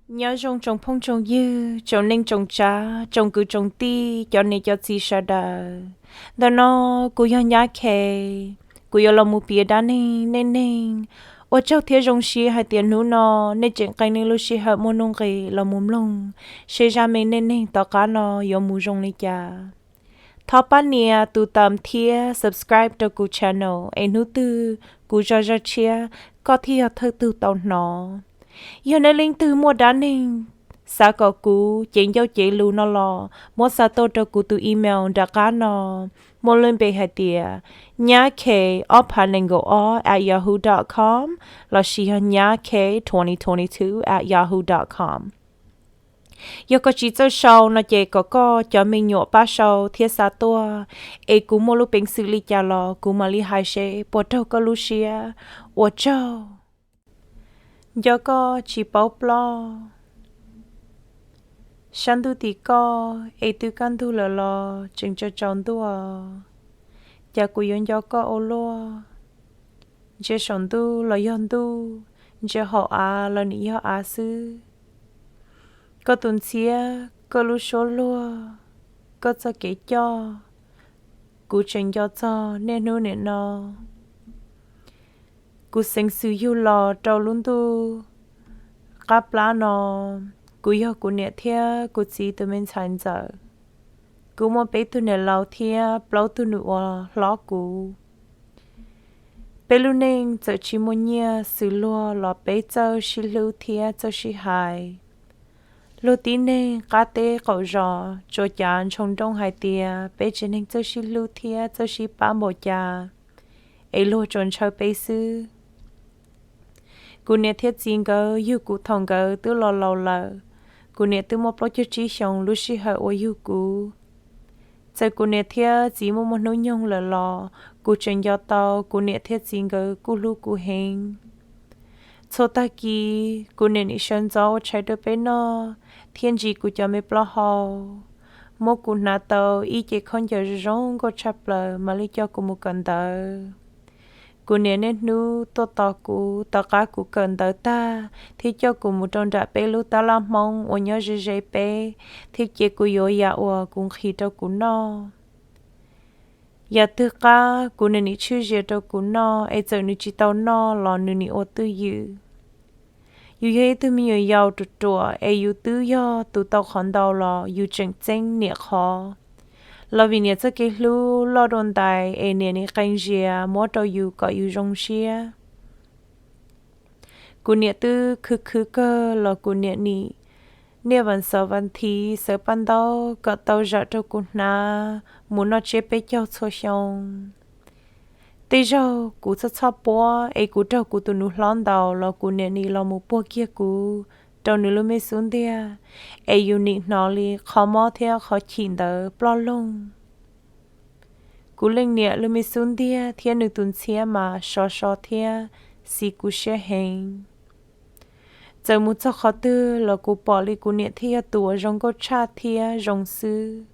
Nyob zoo tsoom phooj tsoom ywg, tsoom neej tsoom tsav, tsoom kwv tsoom tij, cov niam cov txiv sawv daws. Ntawm no kuv yog Nyab Khe, kuv yuav los mus piav dab neeg nej neeg. Ua tsaug thiab zoo siab hais tias hnub no nej tseem qee nej lub sij hawm muaj nuj nqis los mus mloog seb zaj me neej neeg tom qab no yuav mus zoo li cas. Thov pab nias tus thumbs thiab subscribe rau kuv channel es hnub twg kuv zaj zaj tshiab koj thiaj yog thawj tug tau hnov. Yog nej leej twg muaj dab neeg xav kom kuv cev ncauj cev lus no los muab xa tuaj rau kuv tus email nram qab no, muaj lub npe hais tias nyab khe ob phav nees nkaum ob at yahoo dot com lossis yog nyab khe twenty twenty two at yahoo dot com. Yog koj tsis txawj sau no ces kom koj cov me nyuam pab sau thiab xa tuaj, es kuv muaj lub peev xwm li cas los kuv mam li hais seb puas raug koj lub siab. Ua tsaug. Nco koj tsis paub ploj. Sab ntuj tim koj es twb kaj ntug lawm los tseem tsaus tsaus ntuj. Cas kuv yuav nco koj ua luaj. Ntsia saum ntuj los yog ntuj, ntsia hauv av los nim yog av xwb. Koj tus ntxhiab, koj lub suab luag, koj txoj kev coj, kuv tseem nco txog niaj hnub nim no. Kuv xeev xwm yug los rau lub ntuj qab plab no, kuv yog kuv niam thiab kuv txiv tus me ntxhais ntxawm. Kuv muaj peb tug niam laus thiab plaub tug nus uas hlob kuv. Peb lub neej txawm tsis muaj nyiaj xws luag los peb txawj sib hlub thiab txawj sib hais. Luag tib neeg qab teb qaum zos tsuas cav ntshoo nrooj hais tias peb tsev neeg txawj sib hlub thiab txawj sib pab npaum cas, es luag tsuas ntshaw peb xwb. Kuv niam thiab txiv nkawd yug kuv thaum nkawd twb los laus lawm. Kuv niam twb muaj plaub caug tsib xyoos lub sij hawm uas yug kuv. Txawm kuv niam thiab txiv muaj muaj hnub nyoog lawm los kuv tseem nco tau kuv niam thiab txiv nkawd kuj hlub kuv heev. Txhua tag kis kuv niam nim sawv ntxov ua tshais rau peb noj thiab ntsis kuv cov me plaub hau, muab kuv hnav tau ib ce khaub ncaws zoo zoo nkauj tshaj plaws mam li coj kuv mus kawm ntawv. Kuv niam niaj hnub tuaj tos kuv tom qab kuv kawm ntawv tag thiab coj kuv mus rau nram peb lub tab laj Hmoob uas nyob ze ze peb thiab cia kuv yuav yam uas kuv nqhis rau kuv noj. Yam twg qab kuv niam nim tshwj zias rau kuv noj es txawm nws tsis tau noj los nws nim ua twj ywm. Yus yog ib tug me nyuam yaus ruam ruam es yus twb yog tus tau qhov ntau los yus tseem txeeb niam qhov. Los vim niam txoj kev hlub loj dua ntais es niam nim qee zias muab rau yus kom yus zoo siab. Kuv niam twb khwv khwv kawg los kuv niam nim niaj vas xaum vas thiv xawv paj ntaub kom tau zam rau kuv hnav mus noj tsiab peb caug txhua xyoo. Tej zaug kuv txhob txhob puab es kuv raug kuv tus nus hlob ntaus los kuv niam nim los mus puag kiag kuv rau nws lub me xub ntiag, es yus nim hnov li qhov mob thiab qhov chim ntawd ploj loog. Kuv leej niam lub me xub ntiag thiab nws tus ntxhiab mas sov so thiab xiv kuv siab heev. Txawm mus txog qhov twg los kuv pom li kuv niam thiaj yog tus uas zoo nkauj tshaj thiab zoo xwb,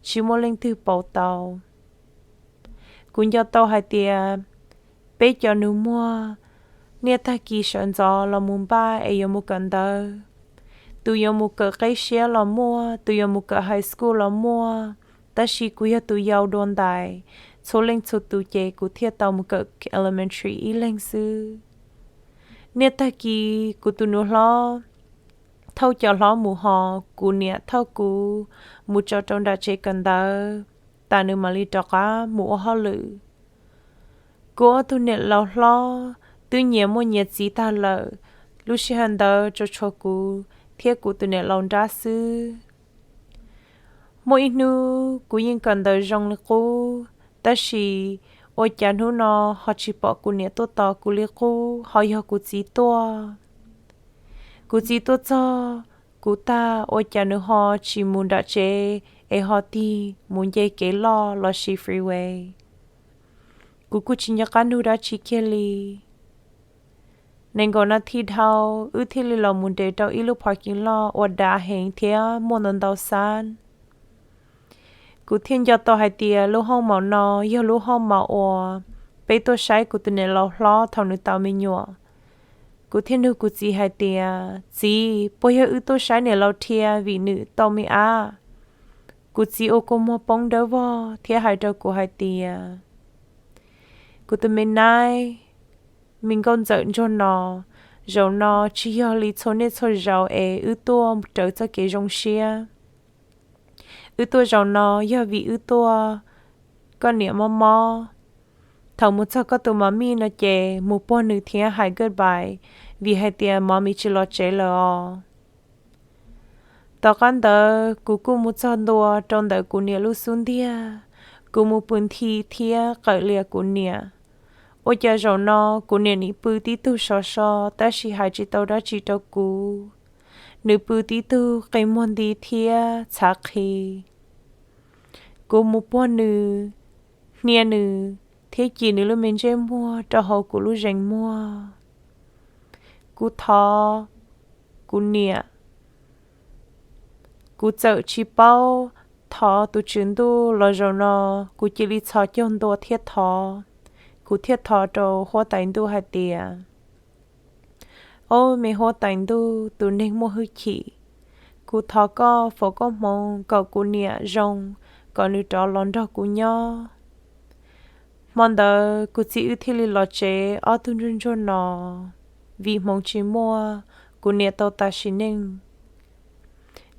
tsis muaj leej twg pauv tau. Kuv nco tau hais tias peb cov nus muag niaj tag kis sawv ntxov los mus npaj es yuav mus kawm ntawv. Tus yuav mus kawm qeb siab los muaj, tus yuav mus kawm high school los muaj, tab sis kuv yog tus yau dua ntais. Txhua leej txhua tus ces kuv thiaj tau mus kawm elementary ib leeg xwb. Niaj tag kis kuv tus nus hlob thauj cov hlob mus hos kuv niam thauj kuv mus tso rau nram tsev kawm ntawv, tas nws mam li rov qab mus ua hauj lwm. Kuv ob tug niam laus hlob twb nyias muaj nyias txiv tag lawm, lub sij hawm ntawd tsuas tshuav kuv thiab kuv tus niam laus nrab xwb. Muaj ib hnub kuv yeej kawm ntawv zoo li qub, tab sis ua cas hnub no ho tsis pom kuv niam tuaj tos kuv li qub, ho yog kuv txiv tuaj. Kuv txiv tuaj txog kuv tag ua cas nws ho tsis mus nram tsev es ho tig mus nce kev loj lossis freeway. Kuv kuj tsis nco qab nug dab tsi kiag li. Nees nkaum nas this dhau, wb thiaj li los mus nres rau ib lub parking lot uas dav heev thiab muaj ntau ntau xab. Kuv thiaj nco tau hais tias lub hooj maum no yog lub hooj maum uas peb tuaj saib kuv tus niam laus hlob thaum nws tau me nyuam. Kuv thiaj nug kuv txiv hais tias, Txiv, puas yog wb tuaj saib niam laus rhia vim nws tau me ab? Kuv txiv ua kua muag poob dawb vog thiab hais rau kuv hais tias, Kuv tus me naib, me nkauj ntxawm ntsuag no, zaum no tsis yog li txhua niaj txhua zaus es wb tuaj rawv txoj kev zoo siab. Wb tuaj zaum no yog vim wb tuaj, koj niam mob mob. Thaum mus txog koj tus mos mij no ces mus puag nws thiab hais goodbye, vim hais tias mos mis tsis los tsev lawm os. Tom qab ntawd kuv kuj mus txog ntua rau ntawm kuv niam lub xub ntiag, kuv mus pw nthi thiab qawm lias kuv niam. Ua cas zaum no kuv niam nim pw tib tug sov so, tab sis hais tsis tau dab tsi rau kuv. Nws pw tib tug qi muag nti thiab txhav qhi. Kuv mus puag nws, hnia nws thiab cim nws lub me ntsej muag rau hauv kuv lub zeem muag. Kuv thov kuv niam. Kuv txawm tsis paub thov tus Tswv Ntuj los zaum no kuv cia li txhos caug ntua thiab thov. Kuv thiaj thov rau huab tais ntuj hais tias, Ob me huab tais ntuj, tus neeg muaj hwj chim, kuv thov koj foom koob hmoov kom kuv niam zoo, kom nws rov los nrog kuv nyob. Hmo ntawd kuv txiv wb thiaj li los tsev ob tug ntsuag ntsuag no, vim hmoov tsis muaj, kuv niam tau tas sim neej.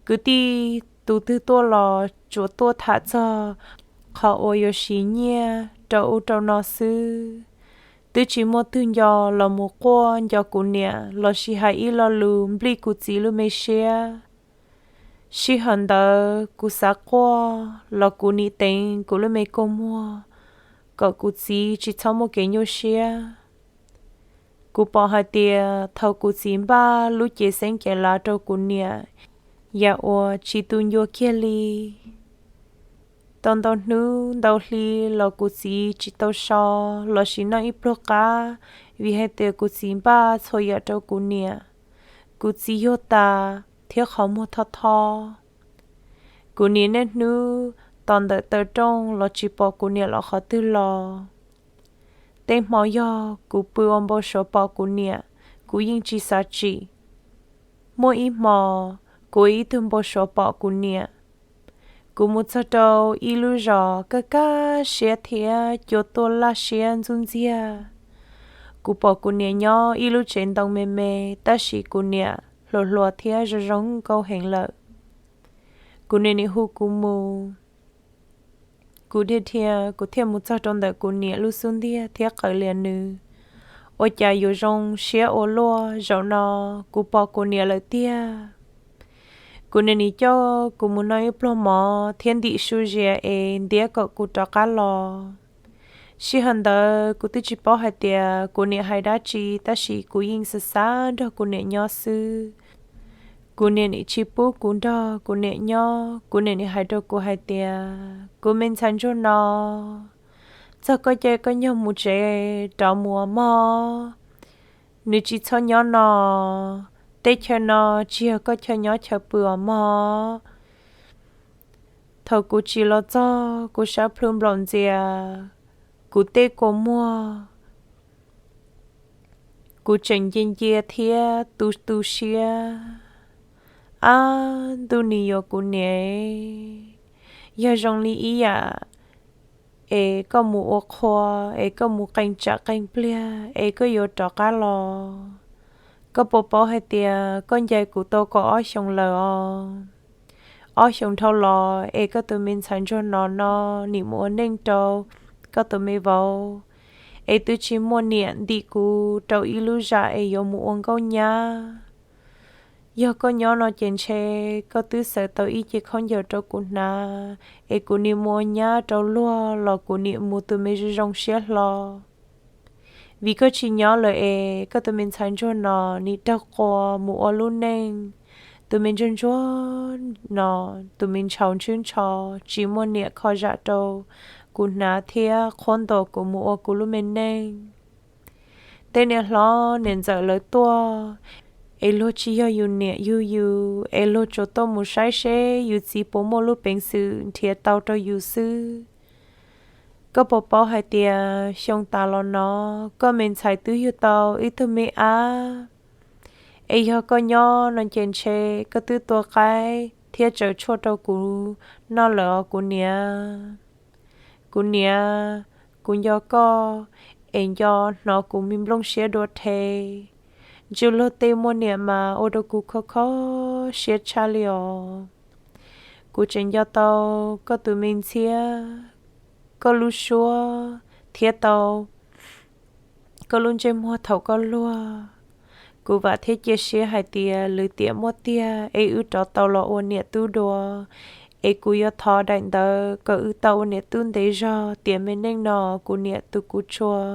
Kwv tij tus twg tuaj los tsuas tuaj tham txog qhov uas yuav siv nyiaj rau ub rau no xwb, twb tsis muaj twg nco los mus quaj nco kuv niam lossis hais ib lo lus nplij kuv txiv lub me siab. Sij hawm ntawd kuv xav quaj los kuv nim teev kuv lub me kua muag kom kuv txiv tsis txhob muaj kev nyuaj siab. Kuv pom hais tias thaum kuv txiv npaj lub cev xeeb cev lav rau kuv niam, yam uas tsis tu ncua kiag li. Tau ntau hnub ntau hli los kuv txiv tsis tau so lossis noj ib pluag qab, vim hais tias kuv txiv npaj txhua yam rau kuv niam. Kuv txiv yuag tas thiab qhov muag tho tho. Kuv niam niaj hnub tos ntawm taw rooj los tsis pom kuv niam los qhov twg los. Tej hmo yog kuv pw ua npau suav pom kuv niam, kuv yeej tsis xav tsim. Muaj ib hmo, kuv ib tug npau suav pom kuv niam. Kuv mus txog rau ib lub zos kaj kaj siab thiab cua tuaj laj siab ntxub ntxiag. Kuv pom kuv niam nyob ib lub tsev ntoo me me, tab sis kuv niam hluas hluas thiab zoo zoo nkauj heev lawm. Kuv niam nim hu kuv mus. Kuv dhia dhia kuv thiaj mus txog rau ntawm kuv niam lub xub ntiag thiab qawm lias nws. Ua cas yuav zoo siab ua luaj, zaum no kuv pom kuv niam lawm tiag. Kuv niam nim coj kuv mus noj ib pluag mov thiab ntim su zias es ntiab kom kuv rov qab los. Sij hawm ntawd kuv twb tsis paub hais tias kuv niam hais dab tsi, tab sis kuv yeej xav xav nrog kuv niam nyob xwb. Kuv niam nim tsis pub kuv nrog kuv niam nyob, kuv niam nim hais rau kuv hais tias, Kuv me ntxhais ntsuag no, txog koj caij koj nyoog mus tsev rov mus os mog. Nws tsis txhob nyob no, tej chaw no tsis yog koj chaw nyob chaw pw os mog. Thaum kuv tsim los txog kuv sab plhu nplaum ntxias, kuv tej kua muag, kuv tseem ncia ncia thiab tu tu siab. Ab, ntuj nim yuav kuv niam, yog zoo li ib yam es koj mus ua qhua, es koj mus qee tsam qee pliag, es koj yuav rov qab los. Koj puas paub hais tias koj ncaim kuv tau kaum ob xyoos lawm os. Ob xyoos dhau los es koj tus me ntxhais ntsuag no no nim mus ua neej rau koj tus me vauv, es twb tsis muaj niam ntim kuv rau ib lub zam es yuav mus ua nkauj nyab. Yog koj nyob no ces ntshe koj twb xaws tau ib ce khaub ncaws rau kuv hnav, es kuv nim mus ua nyab rau luag los kuv nim mus tus me zoo zoo siab hlo. Vim koj tsis nyob lawm es koj tus me ntxhais ntsuag no nim raug qua mus ua lub neej. Tus me ntsuag ntsuag no, tus me ntshaus ntswb ntsho, tsis muaj niam kho zam rau kuv hnav thiab qhuab ntuas kuv mus ua kuv lub me neej. Tej niam hlob niam ntxawm lawv tuaj, es luag tsis yog yus niam yug yus, es luag tsuas tuaj mus saib seb yus txiv puas muaj lub peev xwm nrhiav tau rau yus xwb. Koj puas paub hais tias xyoo tas los no, koj me ntxhais twb yug tau ib tug me ab, Es yog koj nyob no ces ntshe koj twb tua qaib thiab tsaws tshuaj rau kuv noj lawm os kuv niam. Kuv niam, kuv nco koj, es nco hnov kuv me nplooj siab dua rhe. Ntsws luag tej muaj niam mas ua rau kuv kho kho siab tshaj li os. Kuv tseem nco tau koj tus me ntxhiab, koj lub suab, thiab tau koj lub ntsej muag thaum koj luag. Kuv vam thiab cia siab hais tias lwm tiam muaj tiag es wb rov tau los ua niam tub dua, es kuv yuav thov daim ntawv kom wb tau ua niam tub ntev zog tiam me neej no kuv niam tus kuv tshua.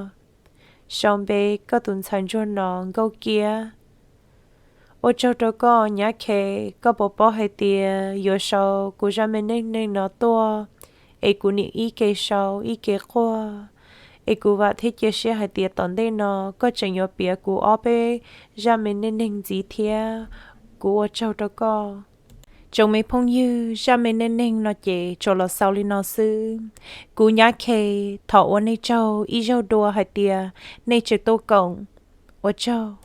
Sau npe koj tus ntxhais ntsuag no, Nkauj Kiab. Ua tsaug rau koj Nyab Khes, koj puas paub hais tias yuav sau kuv zaj me neej neeg no tuaj, es kuv nim ib ke sau ib ke quaj. Es kuv vam thiab cia siab hais tias tom ntej no koj tseem yuav piav kuv ob peb zaj me neej neeg ntxiv thiab. Kuv ua tsaug rau koj. Tsoom me phooj ywg, zaj me neej neeg no ces tsuas los xaus li no xwb. Kuv Nyab Khes thov ua nej tsaug ib zaug dua hais tias nej tseem tuaj koom. Ua tsaug.